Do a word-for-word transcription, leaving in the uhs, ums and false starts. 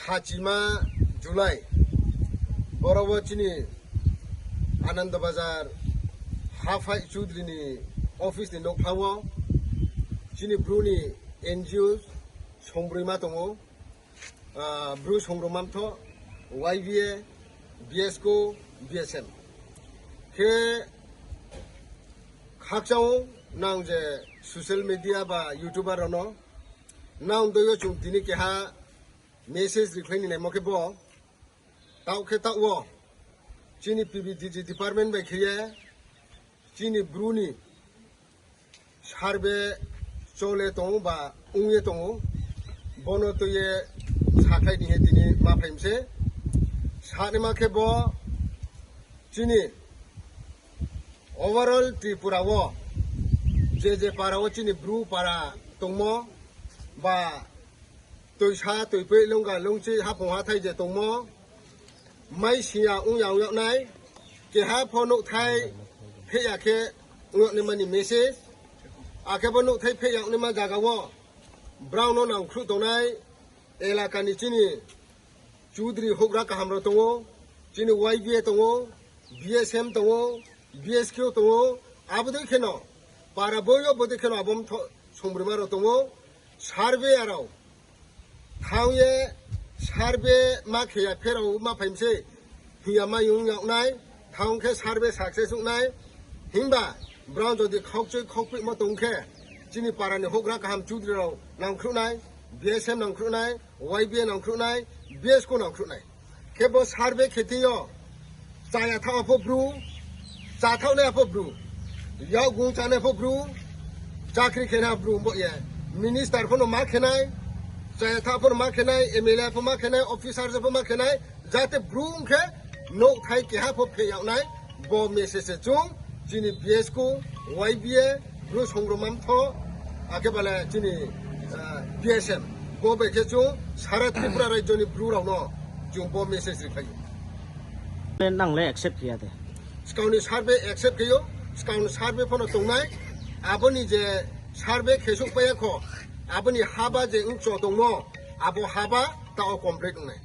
Hachima July, boro wo chini Anando Bazar Haphaih Chudri ni office ni nouhkhla wo chini Bru ni N G O songbroima tong ou, Bru songbroima mthoh, Y B A, B S K, B S M. Khe khakchang ou nang je social media ba YouTuber rao no, nang dei yo chung tini keha message rikhlai ni naimo khe bo, taoh khe taoh wo chini P B D G department bai khe ye chini Bru ni survey chole tong ou ba ong ye tong ou, bo no tui ye sakhlai ni hing ye tini ma phai mi se. Sanaima khe bo chini overall Tripura wo je je para wo chini Bru para tongmo ba toisa toipoi longga longchi haphung hathái je tongmo, mai sing ya ong ya ong yag nai, keha pho nouhthai pheh ya khe ong yag naima ni message, akhe bo nouhthai pheh yag naima zaga wo brao no nangkhruh tongnai elaka ni chini Chudri houhgra kaham rao tong ou, chini Y B A tong ou, B S M tong ou, B S K tong ou, abo dei kheno para boi yo bodei kheno abo mthoh songbroima rao tong ou, survey ya rao thanng ye survey ma khe ya pherao ma phai mi se hing ya ma ong yag nai, thanng khe survey success ong nai. Himba brao jodi khaukchoi khaukpeihmo tong khe, chini para ni houhgra kaham Chudri rao nangkhruh nai, B S M nangkhruh nai, Y B A nangkhruh nai, B S K nangkhruh nai. Khe bo survey khe thing yo chaya thaoh pho Bru, chathaoh nai pho Bru, yakgung chánai pho Bru, chakri khenai Bru bo ye, minister pho no ma khe nai, chaya thaoh pho no ma khe nai, M L A pho ma khe nai, officer pho ma khe nai, jate Bru ong khe nouhthai keha pho pheh yag nai, bo message se chung chini B S K, Y B A, Bru songbroima mthoh, akhe bale chini B S M, bo bai khe chung sara Tripura rajyo ni Bru rao no chung bo message rikhlai ou. Nang le accept khe ya de? Skang ni survey accept khe ou, skang ni survey pho no tongnai, abo ni je survey khe souhpai ya kho, abo ni haba je ongcho tongmo, abo haba taoh wo complete ong nai.